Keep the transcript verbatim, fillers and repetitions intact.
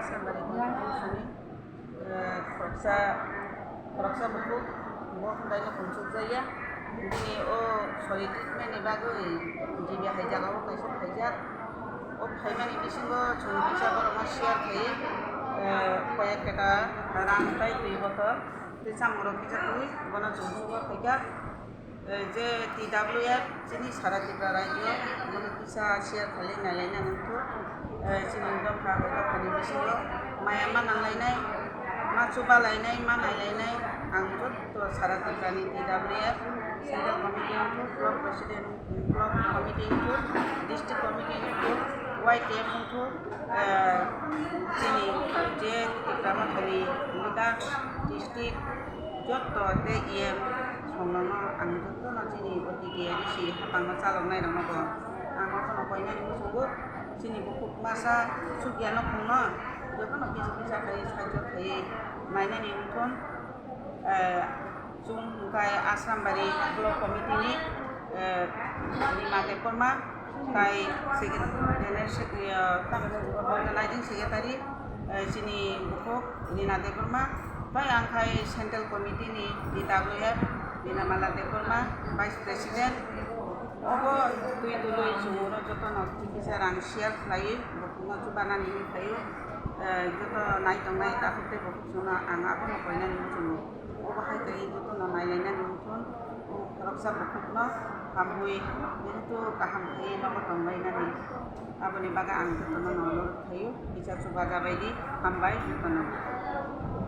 Samari Constitution ni, eh, khoroksa, khoroksa bukhuk bo hwnbaino kunsukjakya. Bini o sori treatment ni bagwi G B hai jagao kaisa phaijak. O phaimani bisingo chwng kisa borokno share khai, eh, koyek taka rang tai twi botol tei chamungrok kisa twi bono chwng sugo phaikha. Eh, je T W F chini sara Tripura rajyo bono kisa share khalwi nailaina nangkuk. Eh, chini dopha bai dophani bisingo maya ma nanglainai, ma chubalainai, ma nailainai, ang joto sara Tripura ni T W F central committee wngkuk, block president, block committee wngkuk, district committee wngkuk, Y T F wngkuk, eh, chini je Tipra Mothani leader, district joto tei E M songnono ang jotono chini o T T A D C hapangno chaloknairokno bo ang abono koinani muchungo, chini bukhuk masa Sugya nokhungno jotono kisa kisa khai sahajyo khaiwi nainani wngthun. Eh, chwng hwnkhe Asrambari Block Committee ni, eh, Rima Debbarma, tai secret-, general sec-, eh, organizing secretary, eh, chini bukhuk Rina Debbarma, tai ang khai Central Committee ni T W F Rina Mala Debbarma, Vice President. Obo twi dului chwng oro jotono kisa rang share khlaiwi bukhukno chubanani wngwi phaio. Eh, joto nai tongnai takhuk tei bukhuk chwngno ang abono koinani muchungo. Obo hai khe jotono nailainani wngthun, khoroksa bukhukno hamwi, jehetu kaham khe nogo tonglainani. Aboni bagwi ang jotono no onurot khaio, kisa chubajabaidi, hambai jotono.